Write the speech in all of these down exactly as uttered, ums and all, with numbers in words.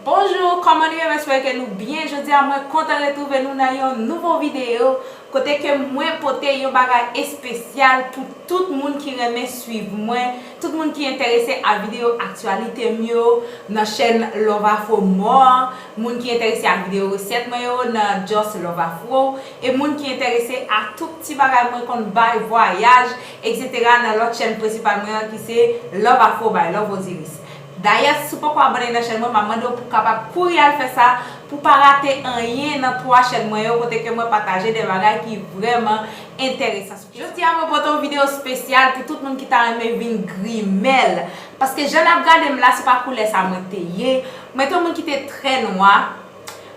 Bonjou, kòman nou ye? M espere ke nou byen. Jodi a, mwen kontan retwouve nou nan yon nouvo videyo kote ke mwen pote yon bagay espesyal pou tout moun ki renmen swiv mwen, tout moun ki enterese a videyo aktyalite m yo nan chèn Love Afro More, moun ki enterese a videyo resèt mwen yo nan Just Love Afro, e moun ki enterese a tout ti bagay mwen konn bay, vwayaj, etsetera nan lòt chèn prensipal mwen an ki se Love Afro by Love Osiris. Dayè, si w poko abòne nan chèn mwen, m ap mande w pou w kapab kouri al fè sa, pou w pa rate anyen nan twa chèn mwen yo, kote ke mwen pataje de bagay ki vrèman enteresan. Jodi a, mwen pote yon videyo espesyal pou tout moun ki ta renmen vin grimèl. Paske jan n ap gade m la, se pa koulè sa mwen te ye. Mwen te yon moun ki te trè nwa.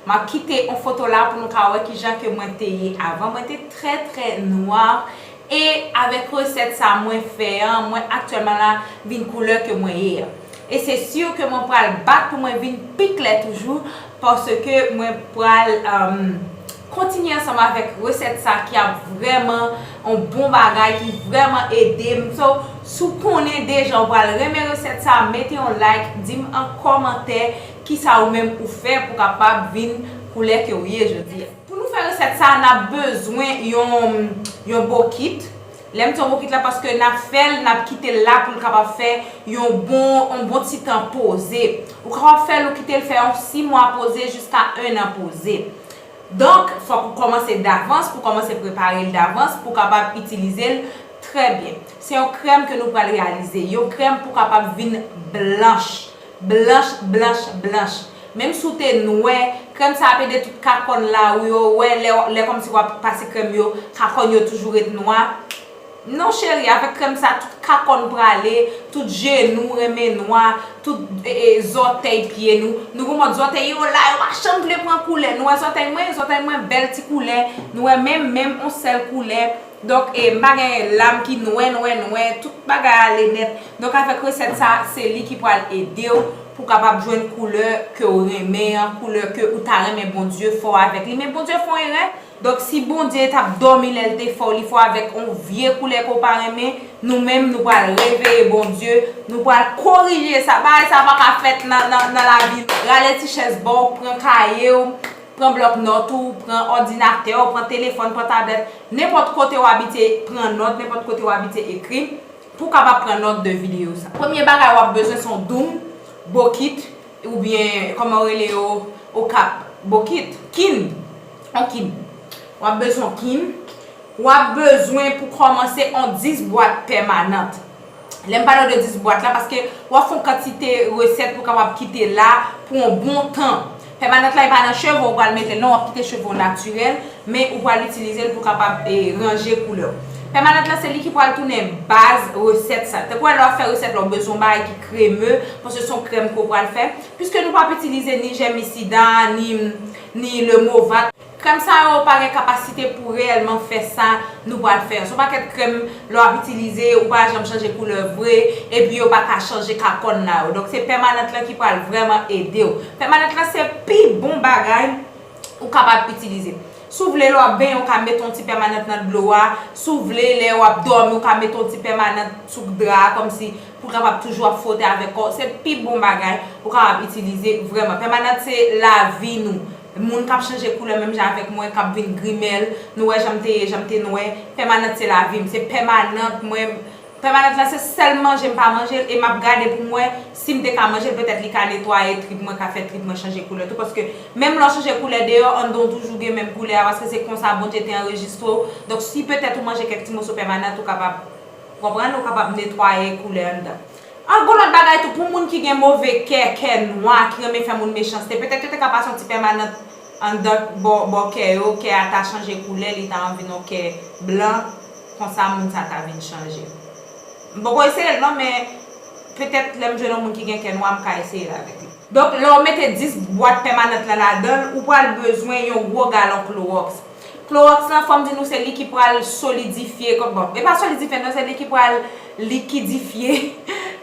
M ap kite yon foto la pou nou ka wè kijan ke mwen te ye avan. Mwen te trè, trè nwa. E avèk resèt sa mwen fè an, mwen aktyèlman la vin koulè ke mwen ye an. E se si ke mwen pral bat pou mwen vin pi klè toujou, paske mwen pral, um, kontinye ansanm avèk resèt sa ki ap vrèman yon bon bagay, ki vrèman ede m. So, si w konnen deja w pral renmen resèt sa, mete yon like, di m an kòmantè kisa ou menm ou fè pou kapab vin koulè ke w ye jodi a. Pou nou fè resèt sa, n ap bezwen yon, yon bokit. Lè m di yon bokit la, paske n ap fè l, n ap kite l la pou l kapab fè yon bon, yon bon ti tan poze. Ou kapab fè l, ou kite l fè yon sis mwa poze jiska en an poze. Donk, fòk ou kòmanse davans, pou kòmanse prepare l davans, pou kapab itilize l trè byen. Se yon krèm ke nou pral reyalize, yon krèm pou kapab vin blanch, blanch, blanch, blanch. Menm si w te nwè, krèm sa ap ede tout kakòn la ou yo wè lè, lè kòmsi w ap pase krèm yo, kakòn yo toujou ret nwa. Non cheri, avèk krèm sa, tout kakòn prale, tout jenou renmen nwa, tout, e, e, zòtèy pye nou. Nou gon mòd zòtèy yo la, yo pa janm vle pran koulè. Nou wè zòtèy mwen, zòtèy mwen bèl ti koulè. Nou wè menm, menm yon sèl koulè. Donk, e, m pa gen lam ki nwè, nwè, nwè. Tout bagay ale nèt. Donk, avèk resèt sa, se li ki pral ede w pou kapab jwenn koulè ke w renmen an, koulè ke ou ta renmen Bondye fè w avèk li. Men Bondye fè yon erè. Donk, si Bondye t ap dòmi lè l te fè w, li fè w avèk yon vye koulè ke w pa renmen, nou menm, nou pral reveye Bondye, nou pral korije sa. Bagay sa pa ka fèt nan, nan, nan lavi nou. Rale ti chèz ba w, pran kaye w, pran blòk nòt ou, pran òdinatè w, pran telefòn, pran tablèt, nenpòt kote w abitye pran nòt, nenpòt kote w abitye ekri, pou w kapab pran nòt de videyo sa. Premye bagay w ap bezwen se yon doum, bokit, oubyen, kòman yo rele yo, okap, bokit, kin, yon kin. W ap bezwen yon kin. W ap bezwen pou kòmanse yon dis bwat pèmanant. Lè m pale w de dis bwat la, paske w ap fè yon kantite resèt pou w kapab kite la pou yon bon tan. Pèmanant la, e pa nan cheve w pral mete l, non, w ap kite cheve w natirèl, men ou pral itilize l pou kapab, e, ranje koulè w. Pèmanant la, se li ki pral tounen baz resèt sa. Tankou lè w ap fè resèt la, w bezwen yon bagay ki kreme, paske se yon krèm ke w pral fè. Piske nou p ap itilize ni jèmisida, ni, ni lemovat. Krèm sa yo pa gen kapasite pou reyèlman fè sa nou pral fè an. Se yon pakèt krèm lè w ap itilize, ou pa janm chanje koulè vre, epi yo pa ka chanje kakòn nan yo. Donk, se pèmanant lan ki pral vrèman ede w. Pèmanant lan se pi bon bagay ou kapab itilize. Si w vle, lè w ap benyen, ou ka mete yon ti pèmanant nan dlo a. Si w vle, lè w ap dòmi, ou ka mete yon ti pèmanant sou dra a, kòmsi pou l kapab toujou ap fwote avèk kò w. Se pi bon bagay ou kapab itilize vrèman. Pèmanant se lavi nou. Moun k ap chanje koulè menm jan avèk mwen, k ap vin grimèl, nou wè jan m te ye, jan m te nwè. Pèmanant se lavi m. Se pèmanant mwen. Pèmanant la se sèl manje m pa manje l e m ap gade pou m wè si m te ka manje l, petèt li ka netwaye trip mwen, ka fè trip mwen chanje koulè tou. Paske menm lè w chanje koulè deyò, anndan w toujou gen menm koulè a, paske se konsa Bondye te anrejistre w. Donk, si petèt ou manje kèk ti moso pèmanant, ou kapab, ou konprann, ou kapab netwaye koulè anndan. An, gon lòt bagay tou, pou moun ki gen move kè, kè nwa, ki renmen fè moun mechanste, petèt yo te ka pase yon ti pèmanant anndan bò, bò kè yo, kè a ta chanje koulè, li ta vin yon kè blan, konsa moun sa ta vin chanje. M poko eseye l non, men petèt lè m jwenn yon moun ki gen kè nwa, m ka eseye l avèk li. Donk, lè w mete dis bwat pèmanant lan ladan l, ou pral bezwen yon gwo galon klowòks. Klowòks lan, fò m di nou, se li ki pral solidifye, bon, e pa solidifye non, se li ki pral likidifye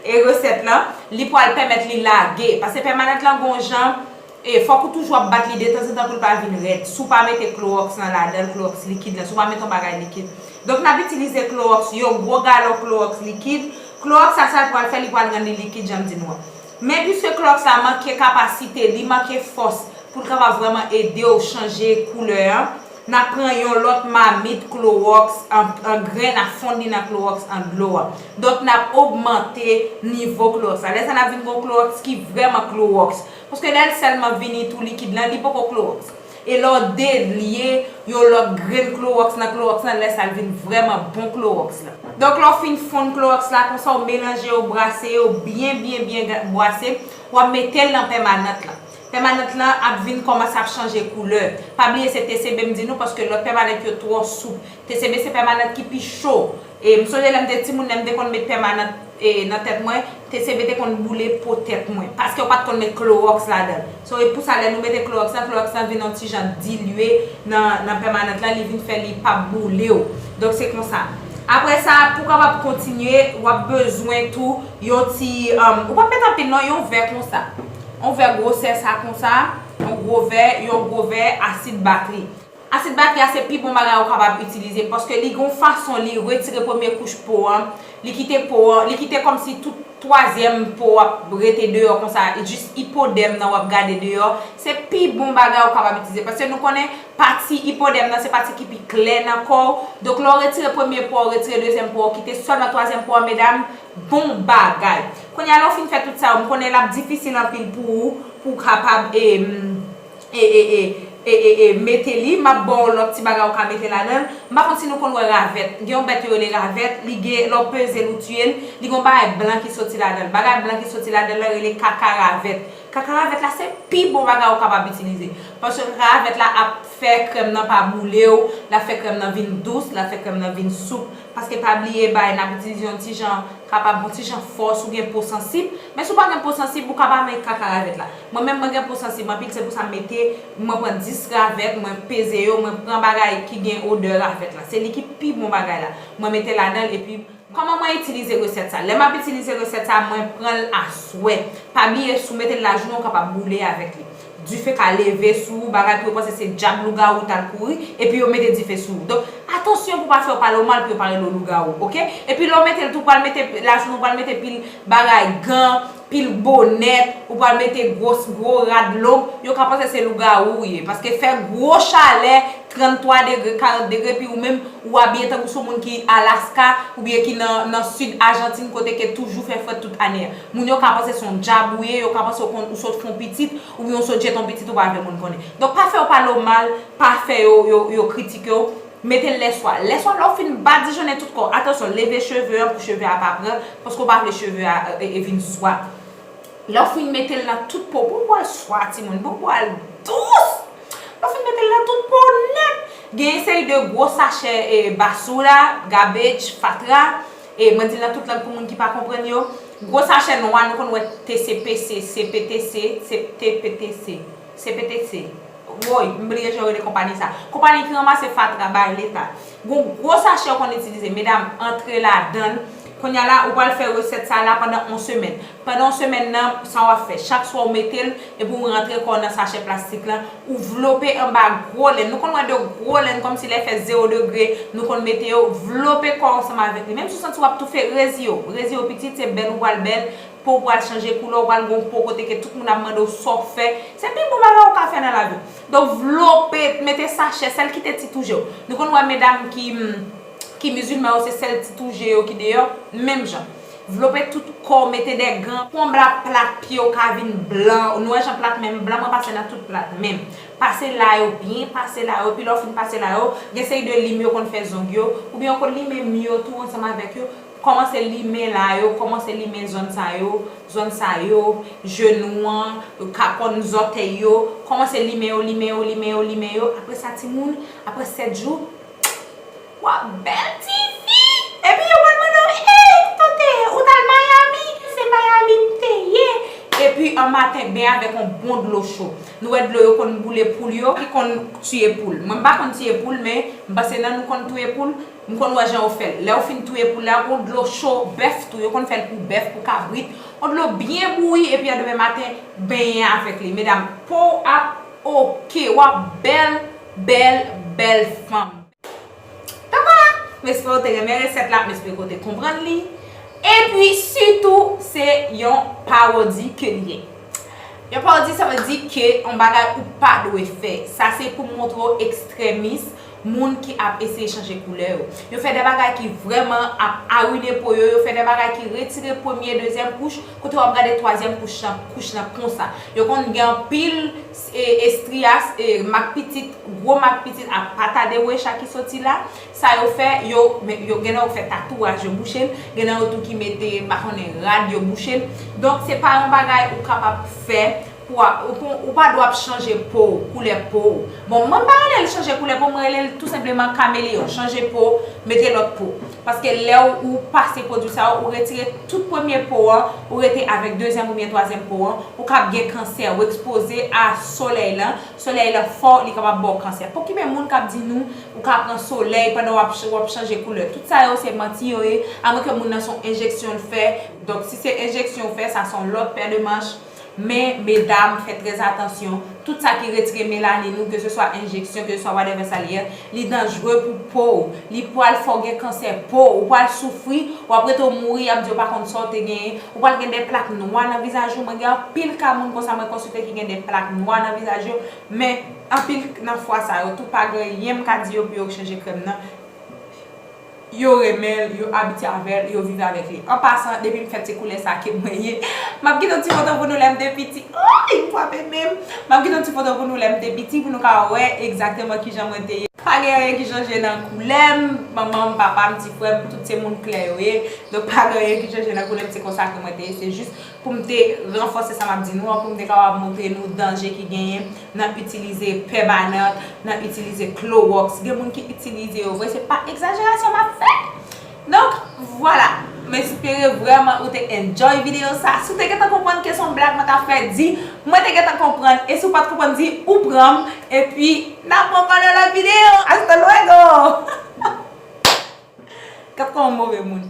e resèt lan, li pral pèmèt li lage. Paske pèmanant lan gon jan, e fòk ou toujou ap bat li detanzantan pou l pa vin rèd. Si w pa mete klowòks lan ladan l, klowòks likid lan, si w pa mete yon bagay likid. Donk, n ap itilize klowòks, yon gwo galon klowòks likid. Klowòks sa, sa l pral fè, li pral rann li likid, jan m di nou an. Men piske klowòks la manke kapasite, li manke fòs pou l kapab vrèman ede w chanje koulè an, n ap pran yon lòt mamit klowòks an, an grenn, n ap fonn li nan klowòks an dlo a. Donk, n ap ogmante nivo klowòks la. Lè sa a, n ap vin gen yon klowòks ki vrèman klowòks. Paske lè l sèlman vini tou likid lan, li poko klowòks. E lè w delye yon lòt grenn klowòks nan klowòks lan, lè sa a l vin vrèman bon klowòks lan. Donk, lè w fin fonn klowòks la, konsa w melanje yo, brase yo byen, byen, byen ga- brase, w ap mete l nan pèmanant lan. Pèmanant lan ap vin kòmanse ap chanje koulè. Pa bliye se T C B m di nou, paske lòt pèmanant yo twò soup. T C B se pèmanant ki pi cho. E m sonje lè m te timoun, lè m te konn met pèmanant e, nan tèt mwen, T C B te konn boule po tèt mwen, paske yo pa t konn met klowòks ladan l. So, e pou sa, lè nou mete klowòks lan, klowòks lan vin yon ti jan dilye nan, nan pèmanant lan, li vin fè li p ap boule w. Donk, se konsa. Apre sa, pou w kapab kontinye, w ap bezwen tou yon ti, um, ou p ap met anpil non, yon vè konsa. Yon vè gwosè sa konsa, yon gwo vè, yon gwo vè asid batri. Asid batri a se pi bon bagay ou kapab itilize, paske li gon fason li retire premye kouch po an, li kite po an, li kite kòmsi tout twazyèm po ap rete deyò konsa, jis ipodèm nan w ap gade deyò. Se pi bon bagay ou kapab itilize, paske nou konnen pati ipodèm nan se pati ki pi klè nan kò w. Donk, lè w retire premye po a, w retire dezyèm po a, w kite sèlman twazyèm po a, medam, bon bagay. Kounye a, lè w fin fè tout sa yo, m konnen l ap difisil anpil pou ou, pou w kapab, e, e, e, e, e, e, e, mete li, m ap ba w lòt ti bagay ou ka mete ladan l. M pa konn si nou konn wè ravèt. Gen yon bèt yo rele ravèt, li gen, lè w peze l ou tiye l, li gen yon bagay blan ki soti ladan l. Bagay blan ki soti ladan l lan rele kaka ravèt. Kaka ravèt la se pi bon bagay ou kapab itilize. Paske kaka ravèt la ap fè krèm nan pa boule w, l ap fè krèm nan vin dous, l ap fè krèm nan vin soup. Paske pa bliye, bagay n ap itilize yon ti jan, kapab yon ti jan fò si w gen po sansib. Men si w pa gen po sansib, ou ka pa met kaka ravèt la. Mwen menm, mwen gen po sansib anpil, se pou sa m mete, mwen pran dis ravèt, mwen peze yo, mwen pran bagay ki gen odè ravèt la. Se li ki pi bon bagay la. Mwen mete ladan l, epi kòman mwen itilize resèt sa? Lè m ap itilize resèt sa, mwen pran l aswè. Pa bliye, si w mete l lajounen, ou kapab boule avèk li. Dife ka leve sou ou, bagay pou yo panse se dyab lougawou t al kouri, epi yo mete dife sou ou. Donk, atansyon pou pa fè yo pale w mal, pou yo pa rele w lougawou, oke? Epi lè w mete l tou, pral mete, lajounen w pral mete pil bagay, gan, pil bonèt, ou pral mete gwo, gwo rad long, yo ka panse se lougawou ou ye. Paske fè gwo chalè, tranntwa degre, karant degre, epi ou menm, ou abiye tankou se yon moun ki Alaska, oubyen ki nan, nan sid Ajantin, kote ke toujou fè frèt tout ane a. Moun yo ka panse se yon djab ou ye, yo ka panse w konn, ou sot fè yon pitit, oubyen w sot jete yon pitit ou pa vle moun konnen. Donk, pa fè yo pale w mal, pa fè yo, yo, yo kritike w. Mete l lèswa. Lèswa, lè w fin badijonnen tout kò w, atansyon, leve cheve an pou cheve a pa pran, paske w pa vle cheve a, e, e, vin swa. Lè w fin mete l nan tout po, bon pou w al swa, timoun, bon pou w al dous. Lè w fin mete l nan tout po w nèt. Gen yon seri de gwo sachè, e, basura, garbage, fatra. E, mwen di l nan tout lang pou moun ki pa konprann yo. Gwo sachè nwa, nou konn wè T C P C, C P T C, C T P T C, C P T C. Woy, m bliye jan yo rele konpayi sa. Konpayi ki ranmase fatra bay leta. Gon gwo sachè yo konn itilize. Medam, antre ladan l. Kounye a la, ou pral fè resèt sa la pandan yon semèn. Pandan yon semèn nan, sa w ap fè? Chak swa ou mete l, epi ou rantre kò w nan sachè plastik lan, ou vlope anba gwo lenn. Nou konn wè de gwo lenn, kòmsi lè fè zewo degre, nou konn mete yo, vlope kò w ansanm avèk li. Menm si w santi w ap toufe, rezi yo. Rezi yo pitit, se bèl ou pral bèl, po w pral chanje koulè, ou pral gen yon po kote ke tout moun ap mande w sa w fè. Se pi bon bagay ou ka fè nan lavi w. Donk, vlope, mete sachè, sèl kite ti tou je w. Nou konn wè medam ki, ki mizilman yo, se sèl ti tou je yo ki deyò, menm jan. Vlope tout kò w, mete de gan, konbla plat pye w ka vin blan. Nou wè jan plat men m blan, mwen pase nan tout plat men m. Pase la yo byen, pase la yo, epi lè w fin pase la yo, gen seri de lim yo konn fè zong yo, oubyen yo konn limen mi yo tou ansanm avèk yo. Kòmanse limen la yo, kòmanse limen zòn sa yo, zòn sa yo, jenou an, kakòn, zòtèy yo, kòmanse limen yo, limen yo, limen yo, limen yo. Apre sa, timoun, apre sèt jou, w ap bèl ti fi. Epi yo pral mande w, "Ey, kote w te ye? Ou t al Miami?" Se Miami m te ye. Epi an maten, benyen avèk yon bon dlo cho. Nou wè dlo yo konn boule poul yo, ki konn tiye poul. Mwen m pa konn tiye poul, men m panse nan nou konn touye poul. M konn wè jan yo fè l. Lè yo fin touye poul la, gon dlo cho bèf tou. Yo konn fè l pou bèf, pou kabrit. Yon dlo byen bouyi, epi an demen maten, benyen avèk li. Medam, po w ap oke, w ap bèl, bèl, bèl fanm. Donk vwala, m espere w te renmen resèt la, m espere ke w te konprann li. Epi sitou, se yon pawodi ke li ye. Yon pawodi, sa vle di ke yon bagay ou pa dwe fè. Sa se pou montre w ekstrèmis, moun ki ap eseye chanje koulè yo. Yo fè de bagay ki vrèman ap arine po yo, yo fè de bagay ki retire premye, dezyèm kouch, kote w ap gade twazyèm kouch lan, kouch lan konsa. Yo konn gen anpil e, estriyas, e, mak pitit, gwo mak pitit ak pata de wecha ki soti la. Sa yo fè, yo, men, yo gen nan yo fè tatouaj, yo bouche l, gen nan yo tou ki mete, m pa konnen, rad, yo bouche l. Donk, se pa yon bagay ou kapab fè pou a- ou, pou- ou pa dwe ap chanje po w, koulè po w. Bon, mwen m pa rele l chanje koulè po, mwen rele l tou senpleman kameleyon, chanje po, mete lòt po. Paske lè w ou pase pwodui sa yo, ou retire tout premye po an, ou rete avèk dezyèm oubyen twazyèm po an, ou kab gen kansè, ou ekspoze a solèy lan, solèy lan fò, li kapab ba w kansè. Pokipe moun k ap di nou, ou ka pran solèy pandan w ap ch- w ap chanje koulè. Tout sa yo se manti yo ye, amwenke moun nan se yon enjeksyon l fè. Donk, si se enjeksyon w fè, sa se yon lòt pè de manch. Men, medam, fè trè atansyon. Tout sa ki retire melanin ou, ke se swa enjeksyon, ke se swa whatever sa l ye, li danjre pou po w. Li pral fè w gen kansè po. Ou pral soufri, w ap rete w mouri, y ap di w pa konn sa w te genyen. Ou pral gen de plak nwa nan vizaj ou. Mwen gen anpil ka moun konsa mwen konsilte ki gen de plak nwa nan vizaj yo. Men, anpil nan fwa sa yo tou, pa gen anyen m ka di yo pou yo chanje krèm nan. Yo renmen l, yo abitye avè l, yo viv avèk li. An pasan, depi m fèt se koulè sa ke mwen ye. M ap kite yon ti foto pou nou lè m te piti. Oy, m frape men m. M ap kite yon ti foto pou nou lè m te piti, pou nou ka wè egzakteman kijan mwen te ye. Pa gen anyen ki chanje nan koulè m. Manman m, papa m, ti frè m, tout se moun klè yo ye. Donk, pa gen anyen ki chanje nan koulè m. Se konsa ke mwen te ye. Se jis pou m te ranfòse sa m ap di nou an, pou m te kapab montre nou danje ki genyen nan itilize pèmanant, nan itilize klowòks. Gen moun ki itilize yo vre, se pa egzajerasyon m ap fè. Donk, vwala. M espere vrèman ou te enjoy videyo sa. Si w te gentan konprann ke se yon blag mwen t ap fè, di, mwen te gentan konprann. E si w pa t konprann, di, ou pran m. Epi, n ap wè ankò nan lòt videyo. Hasta luego! Gad kòman move moun.